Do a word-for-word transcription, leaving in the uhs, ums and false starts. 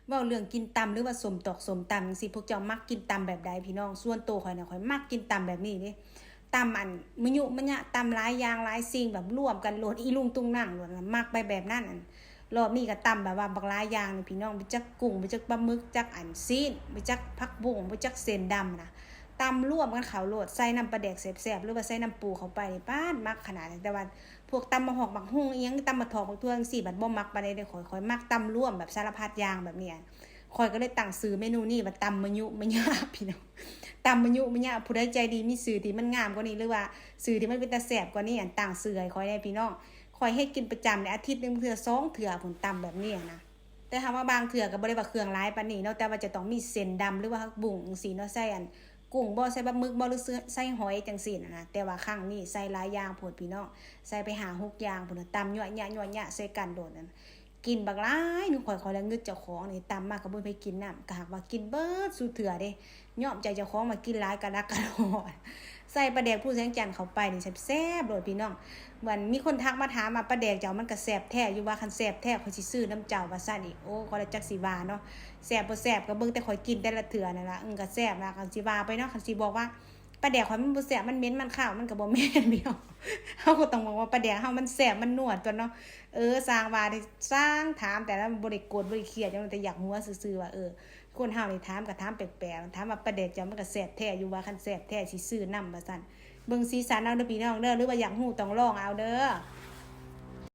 เว้าเรื่องกินตำหรือว่าส้มตอกส้มตำจั่งซี้ พวกเจ้ามักกินตำแบบใดพี่น้อง ส่วนตัวข้อยน่ะ ข้อยมักกินตำแบบนี้เด้ ตำอันมะยุมะยะ ตำหลายอย่างหลายสิ่ง แบบรวมกันโลด อีลุงตุงนังโลดนะ มักไปแบบนั้น อันรอบนี้ก็ตำแบบว่าบักหลายอย่างนี่พี่น้อง ไปจักกุ้ง ไปจักปลาหมึก จักอันซี้น ไปจักผักบุ้ง ไปจักเส้นดำนะ ตำรวมกันเข้าโลด ใส่น้ำปลาแดกแซ่บๆ หรือว่าใส่น้ำปูเข้าไปนี่ ป๊าด มักขนาดนั้น แต่ว่าพวกตำบักฮอกบักฮุ่งอิหยัง ตำบักถอกบักถั่วจั่งซี้ บัดบ่มักปานใดเด้อ ข้อย ข้อยมักตำรวมแบบสารพัดอย่างแบบนี้ ข้อยก็เลยตั้งชื่อเมนูนี้ว่าตำมะยุมะยะ พี่น้อง ตำมะยุมะยะ ผู้ใดใจดีมีชื่อที่มันงามกว่านี้ หรือว่าชื่อที่มันเป็นตาแซ่บกว่านี้ อันตั้งชื่อให้ข้อยแหน่พี่น้อง ข้อยเฮ็ดกินประจำในอาทิตย์หนึ่งเทื่อสองเทื่อพู้น ตำแบบนี้นะ แต่ถามว่าบางเทื่อก็บ่ได้ว่าเครื่องหลายปานนี้เนาะ แต่ว่าจะต้องมีเส้นดำหรือว่าผักบุ้งจั่งซี้เนาะ ใส่อันกุ้งบ่ ใส่ปลาหมึกบ่ หรือใส่หอยจั่งซี้นะ แต่ว่าครั้งนี้ใส่หลายอย่างโพดพี่น้อง ใส่ไปห้าหกอย่างพู้นน่ะ ตำยั่วๆๆๆ ใส่กันโลดนั่น กินบักหลายหนึ่ง ข้อย ข้อยละงึดเจ้าของนี่ ตำมาก็บ่มีไผกินนำ ก็หากว่ากินเบิดซุเทื่อเด้ ยอมใจเจ้าของว่ากินหลายกะลักกะลอ ใส่ปลาแดกภูแสงจันทน์เข้าไปนี่แซ่บๆโลดพี่น้อง เหมือนมีคนทักมาถามว่า ปลาแดกเจ้ามันก็แซ่บแท้อยู่ว่า คันแซ่บแท้ข้อยสิซื้อนำเจ้าว่าซั่นอีก โอ้ ข้อยละจักสิว่าเนาะ แซ่บบ่แซ่บก็เบิ่งแต่ข้อยกินแต่ละเทื่อนั่นล่ะ อือ ก็แซ่บล่ะ คันสิว่าไปเนาะ คันสิบอกว่า ปลาแดกข้อยมันบ่แซ่บ มันเหม็น มันคาว มันก็บ่แม่นพี่น้อง เฮาก็ต้องบอกว่าปลาแดกเฮามันแซ่บ มันนัวตั๊วเนาะ เออ ซ่างว่าเด้ ซ่างถาม แต่ละบ่ได้โกรธบ่ได้เคียดหยัง แต่อยากหัวซื่อๆว่า เออ คนเฮานี่ถามก็ถามแปลกๆ ถามว่าปลาแดกเจ้ามันก็แซ่บแท้อยู่ว่า คันแซ่บแท้สิซื้อนำว่าซั่น เบิ่งสีสันเอาเด้อพี่น้องเด้อ หรือว่าอยากฮู้ต้องลองเอาเด้อ